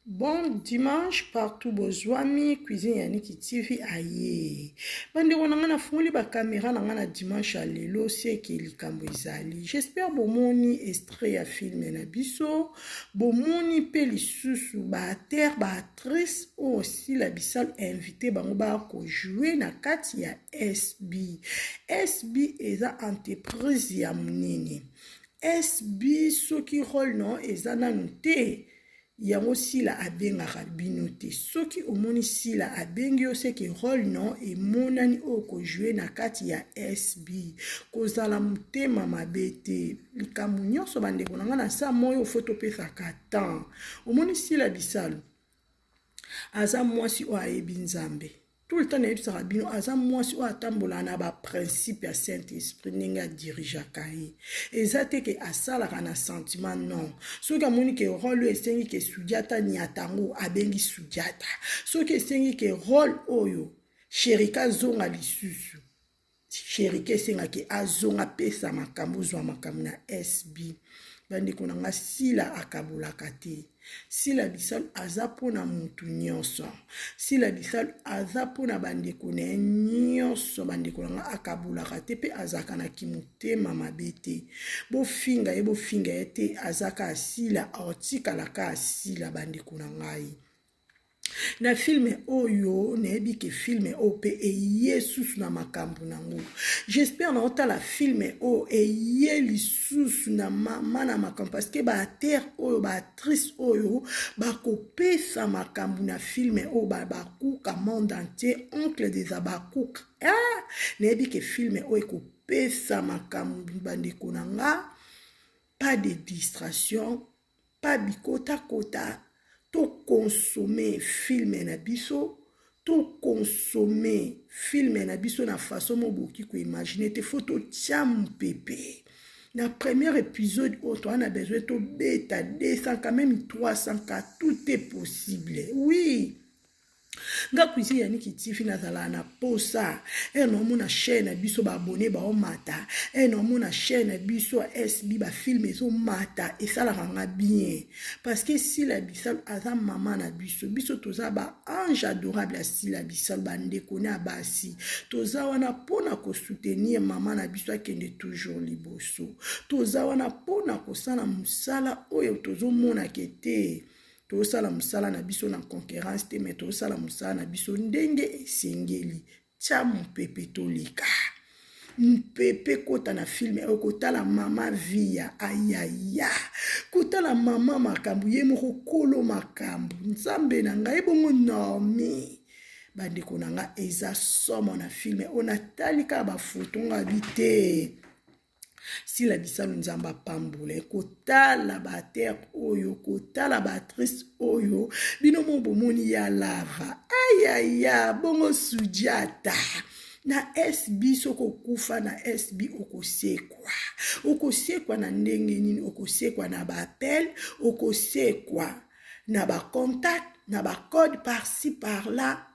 Bon dimanche partout bozwami cuisine ya Niki TV aye bandeko na ngai nafungoli bakamera na ngai na dimanche ya lelo seke likambo ezali j'espère bomoni extrait ya filme na biso bomoni mpe lisusu baacteur baactrice oyo Sila Bisalu invité bango bakojoue na kati ya SB. SB eza entreprise ya monene. SB soki role no eza nanu te yango Sila abengaka bino te. Soki omoni Sila abengi yo seke role no emonani oyo kojoue na kati ya SB. Kozala motema mabe te. Likambo nyonso bandeko na ngai na sa moyo fo topesaka temps. Omoni Sila Bisalu aza mwasi oyo ayebi Nzambe. Tout le temps nayebisaka bino aza mwasi oyo atambolaka na baprincipe ya saint esprit ndenge adirigeaka ye eza te ke asalaka na sentiment non soki amoni ke role oyo esengi ke sudiata niata yango abengi sudiata soki esengi ke role oyo sherika azonga lisusu Cherika esengaki azonga pesa makambo ozwa makambo na SB bandeko na nga Sila akabolaka te Sila Bisalu aza mpona mutu nyonso Sila Bisalu aza mpona bandeko na ye nyonso bandeko na nga akabolaka te mpe azalaka na kimotema mabe te bofinga ye bofinga ye te aza kaka Sila aotikala kaka Sila bandeko na ngai na filme oyo nayebi ke filme oyo mpe eye susu na makambo nango j'espère na otala filme oyo eye lisusu na mama na makambo parce que baacteur oyo baactrice oyo bakopesa makambo na filme oyo bakuka monde entier oncle des abakuka ah! Nayebi ke filme oyo ekopesa makambo bandeko na nga pas de distraction pas bikotakota to consommer film na biso to consommer film na biso na façon moko bokoki koimagine te fo totya mopepe na premier épisode oyo toa na besoin tobeta 200 quand même 300 ka tout est possible oui nga cuisine ya Niki TV nazalaka na posa e naomona chaîne na biso baabone baomata e naomona chaîne na biso ya SB bafilme ezomata esalaka nga bien parce que Sila Bisalu aza mama na biso biso toza ba ange adorable ya Sila Bisalu bandeko na basi toza wana mpona kosoutenir mama na biso akende toujours liboso toza wana mpona kosala mosala oyo tozomonake te tosala mosala na biso na concurrence te me tosala mosala na biso ndenge esengeli tya mopepe toleka mopepe kota na filme oyo kotala mama via ayaya kotala mama makambo ye moko kolo makambo nzambe na ngai ebongo normi bandeko na ngai eza somo na filme oyo natali kaka bafoto ngai bi te Sila Bisalu Nzambe apambola ye kotala ba acteur oyo kotala ba actrice oyo bino mo bomoni ya lava ayaya bongo Sudiata na SB soki okufa na SB okosekwa okosekwa na ndenge nini okosekwa na ba appel okosekwa na ba contact na ba code par ci par là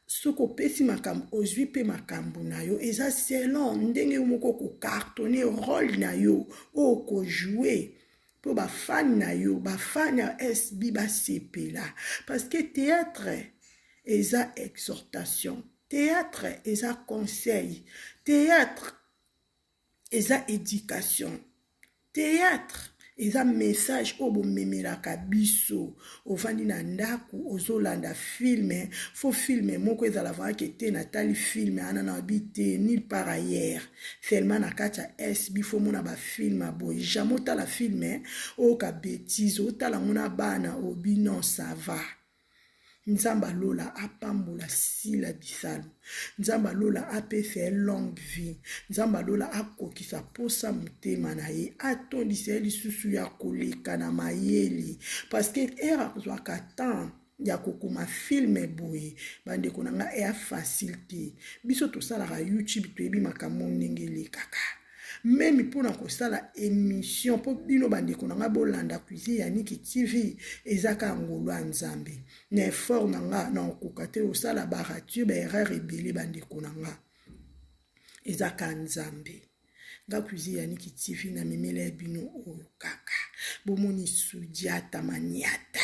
soki opesi makambo ozwi mpe makambo na yo eza selon ndenge yo moko okocartonne role na yo oyo okojoue mpo bafani na yo bafani ya SB basepela parce que théâtre eza exhortation théâtre eza conseil théâtre eza éducation théâtre eza message oyo bomemelaka biso ovandi na ndako ozolanda filme fo filme moko ezala vrake te natali filme wana na bi te nulle part ailleurs seulement na kati ya SB fo mona bafilme ya boye jamais otala filme oyoka betise otala yango na bana obi non ça va Nzambe alola apambola Sila Bisalu. Nzambe alola apesa ye longue vie. Nzambe alola akokisa posa motema na ye. Atondisa ye lisusu ya koleka na mayele. Parce que heure akozwaka temps ya kokoma filme boye bandeko na nga eya facile te biso tosalaka youtube toyebi makambo ndenge elekaka meme mpona kosala emission mpo bino bandeko na nga bolanda cuisine ya Niki TV eza kaka ngolu ya Nzambe na effort na nga na okoka te osala barature baerreur ebele bandeko na nga eza kaka Nzambe nga cuisine ya Niki TV na memela ya bino oyo kaka bomoni Sudiata maniata.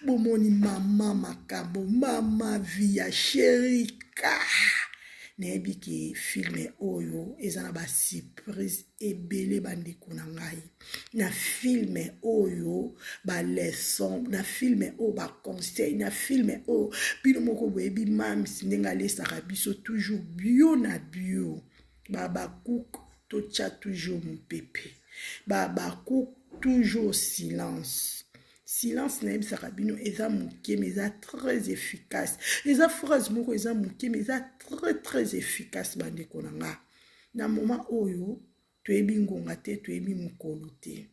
Bomoni mama makambo, mama via sherika. Nayebi ke filme oyo eza na ba surprise ebele bandeko na ngai. Na filme oyo ba leçon, na filme oyo ba conseil, na filme oyo bino moko boyebi mams ndenge alesaka biso toujours bio na bio. Ba Habacuc totya toujours mopepe. Ba Habacuc toujours silence. Silence nayebisaka bino eza moke mais eza très efficace. Eza phrase moko eza moke mais eza très très efficace bandeko na nga. Na moment oyo toyebi ngonga te, toyebi mokolo te.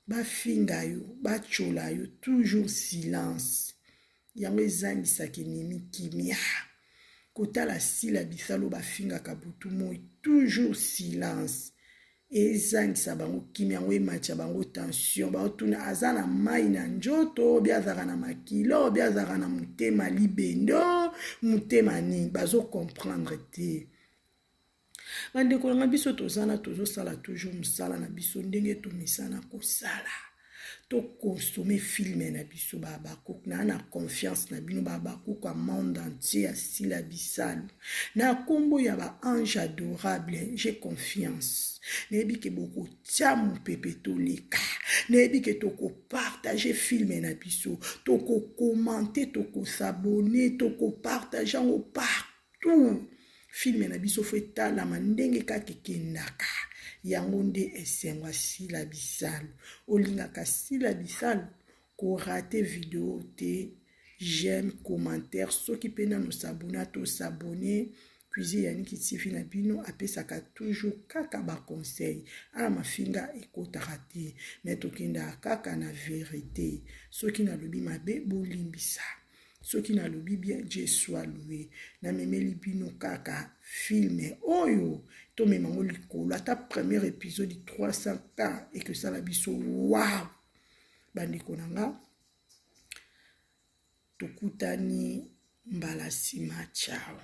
Bafinga yo, batshola yo, toujours silence. Yango ezangisaka ennemi kimia. Kotala Sila Bisalu bafingaka butu moi, toujours silence. Ezangisa bango kimia, yango ematisa bango tension. Baotuna aza na mai na njoto, obi azalaka na makila, obi azalaka na motema libendo, motema nini, bazo comprendre te. Bandeko na nga, biso toza na tozosala toujours mosala na biso ndenge tomesana kosala. Tokonsome filme na biso ba Habacuc, na na confiance na bino ba Habacuc ya monde entier ya Sila Bisalu, na kombo ya ba ange adorable, j'ai confiance. Nayebi ke bokotia mopepe toleka, nayebi ke tokopartage filme na biso, tokokomante, tokosabone, tokopartage yango partout. Filme na biso fo etalama ndenge kaka ekendaka. Yango nde esengo ya Sila Bisalu. Olingaka Sila Bisalu, korate video te, j'aime, commentaire, soki mpe nano s'abonner to s'abonner. Cuisine ya Niki TV na bino apesaka toujours kaka ba conseil. Ala mafinga ekotaka te, mais tokendaka kaka na verité. Soki nalobi mabe bolimbisa, soki nalobi bien, Dieu soit loué. Namemeli bino kaka filme oyo tomemango likolo, ata premier épisode 300 k ekosala biso wow. Bandeko na nga, tokutani mbala nsima, ciao.